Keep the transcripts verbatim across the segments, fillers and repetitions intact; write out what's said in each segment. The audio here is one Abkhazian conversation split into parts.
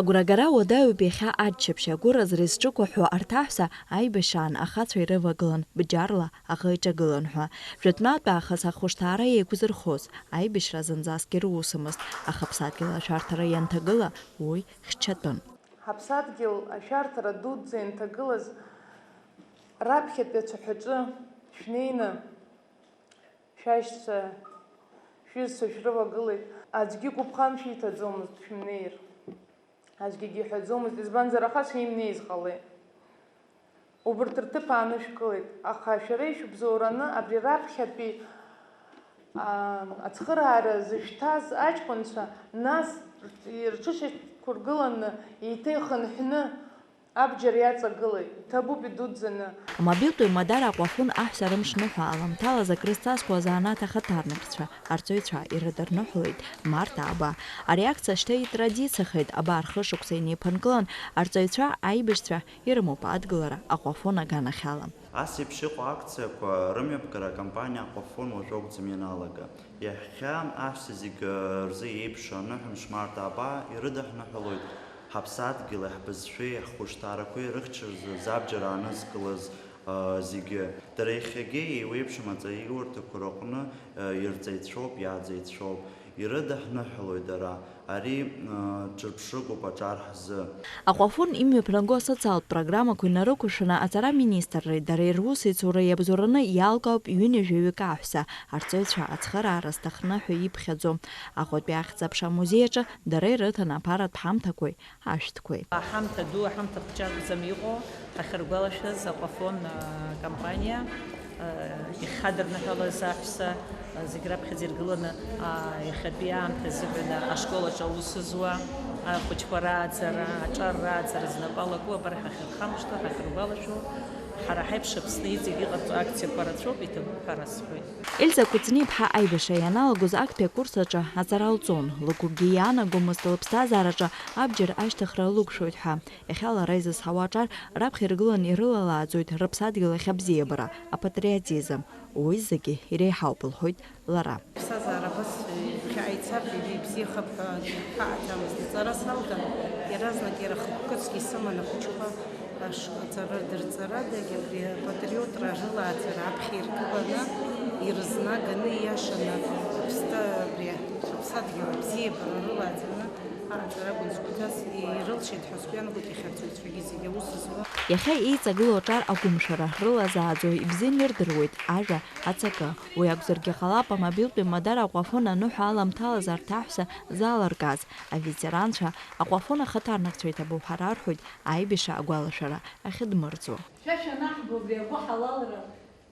Агәрагара уадаҩуп иахьа аччаԥшь агәыразра зҿықәыҳәҳәо арҭ аҳәса аибашьраан ахацәа ирывагылан, бџьарла аӷа иҿагылан ҳәа. Жәытәнатә аахыс ахәышҭаара еиқәзырхоз, аибашьра зынӡаскгьы русымызт, аха аԥсадгьыл ашәарҭара ианҭагыла, уи хьчатәын. Ҳаԥсадгьыл ашәарҭара дуӡӡа ианҭагылаз, раԥхьатәи ацәаҳәаҿы шәнеины, шәашьцәа, шәҩызцәа шәрывагылеит. Аӡәгьы гәыбӷан шәиҭаӡомызт шәымнеир. Аӡәгьы иҳәаӡомызт, избанзар, аха шәимнеиз ҟалеит. Убарҭ рҭыԥ аанышәкылеит, аха шәара ишәыбзоураны абри раԥхьатәи, аа, ацхыраара зышәҭаз аҷкәынцәа, нас рҽышьақәыргыланы, еиҭа ихынҳәны, абџьар иаҵагылеит, иҭабуп идуӡӡаны. Амобилтә еимадара Аҟәафон аҳәса рымш ныҳәа аламҭалаз акрызҵазкуа азанааҭ ахаҭарнакцәа, арҵаҩцәа ирыдырныҳәалеит Марҭа Аба. Ари акциа шьҭа итрадициахеит, абар, хышықәса инеиԥынкылан, арҵаҩцәа, аибашьцәа ирымоуп адгылара Аҟәафон аганахьала. Ас еиԥш иҟоу акциақәа рымҩаԥгара акампаниа Аҟәафон уажәоуп ианалага. Иахьа аҳәса зегьы рзы еиԥш аныҳәамш Марҭа Аба ирыдаҳныҳәалоит ҳаԥсадгьыли ҳбызшәеи ҳхәышҭаарақәеи рыхьчаразы забџьар аанызкылаз, а, зегьы. Дара иахьагьы еиуеиԥшым аҵаиурҭақәа рыҟны, а, ирҵаҩцәоуп, иааӡаҩцәоуп. Ирыдаҳныҳәалоит дара. Ари, а, ҿырԥшыгоуп аҿар ҳзы. Аҟәафон имҩаԥнаго асоциалтә программақәа инарықәыршәаны аҵара министрреи дареи русеицуреи иабзоураны иалкаауп ҩынҩажәаҩык аҳәса, арҵаҩцәа ацхыраара зҭахны ҳәа иԥхьаӡо. Аҟәатәи ахьӡ-аԥша амузеи аҿы дара ирыҭан аԥаратә ҳамҭақәеи ашәҭқәеи. Аҳамҭа ду, аҳамҭа хәҷы акәӡам иҟоу, ҳахьыргәалашәаз Аҟәафон, а, компаниа, а, ихадырныҳәалаз аҳәса, а, зегь раԥхьаӡа иргыланы, а, иахьатәи аамҭа азыҳәан ашкол аҿы аус зуа, а, ахәыҷқәа рааӡара, аҿар рааӡара знапы алаку, абар ҳахьырхамышҭуа, ҳахьыргәалашәо, ҳара ҳаиԥш Аԥсны иҵегь иҟарҵо акциақәа рацәоуп, иҭабуп ҳәа расҳәоит. Ельза Кәыҵниаԥҳа аибашьра ианалагоз актәи акурс аҿы аҵара лҵон, лыгәгьы иаанагомызт лыԥсҭазаараҿы абџьар ашьҭыхра лықәшәоит ҳәа. Иахьа лара изызҳауа аҿар раԥхьа иргыланы ирылалааӡоит рыԥсадгьыл ахь абзиабара, апатриотизм. Уи зегьы иреиҳауп, лҳәоит лара. Иԥсҭазаара абас иахьа ицап, ибзиахап ҳәа ҳаҟаӡамызт. Иҵара салган, иаразнак иара хықәкысгьы исыман ахәыҷқәа. Ашҟаҵара дырҵарадагь абри апатриотра рылааӡара аԥхьа иргыланы, ирызнаганы, ииашаны Аԥсны абри аԥсадгьыл абзиабара рылааӡаны аҟаҵара акәын згәаҭаз, ирылшеит ҳәа сгәы иаанагоит иахьа арҵаҩцәагьы зегьы аус зуа. Иахьа еиҵагылоу аҿар агәымшәара рылазааӡо ибзианы ирдыруеит ажәа ацакы. Уи акәзаргьы ҟалап, амобилтә еимадара Аҟәафон аныҳәа аламҭалаз арҭ аҳәса залыркааз, аветеранцәа, Аҟәафон ахаҭарнакцәа иҭабуп ҳәа рарҳәоит аибашьра агәалашәара ахьыдмырӡуа. Шәа шәанаҳбо абри агәыҳалалра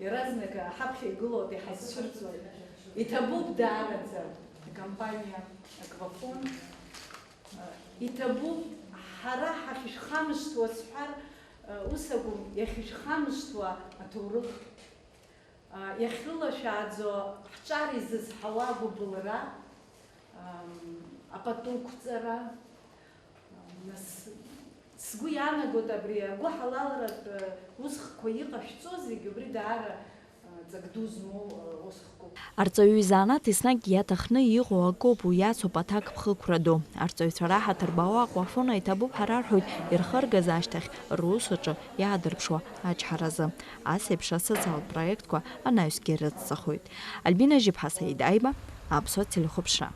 иаразнак ҳаԥхьа игылоуп, иҳазцәырҵуеит. Иҭабуп даараӡа акомпаниа Аҟәафон. Иҭабуп ҳара ҳахьышәхамышҭуа сҳәар, ус акәым, иахьышәхамышҭуа аҭоурых. Иахьрылашәааӡо ҳҿар изызҳауа агәыбылра, ам, апатуқәҵара, ам, нас, сгәы иаанагоит абри агәыҳалалратә, э, усхқәа иҟашәҵо зегь убри даара, э, ҵак ду змоу, э, усхқәоуп. Арҵаҩы изанааҭ еснагь иаҭахны иҟоу акоуп, уи иацуп аҭакԥхықәра ду. Арҵаҩцәа раҳаҭыр бауа Аҟәафон аиҭабуп ҳәа рарҳәоит ирхыргаз ашьҭахь рус аҿы иаадырԥшуа ачҳаразы. Ас еиԥш асоциалтә проектқәа анаҩсгьы ирыцҵахоит. Альбина Жьыԥҳа, Саид Аиба, Аԥсуа телехәаԥшра.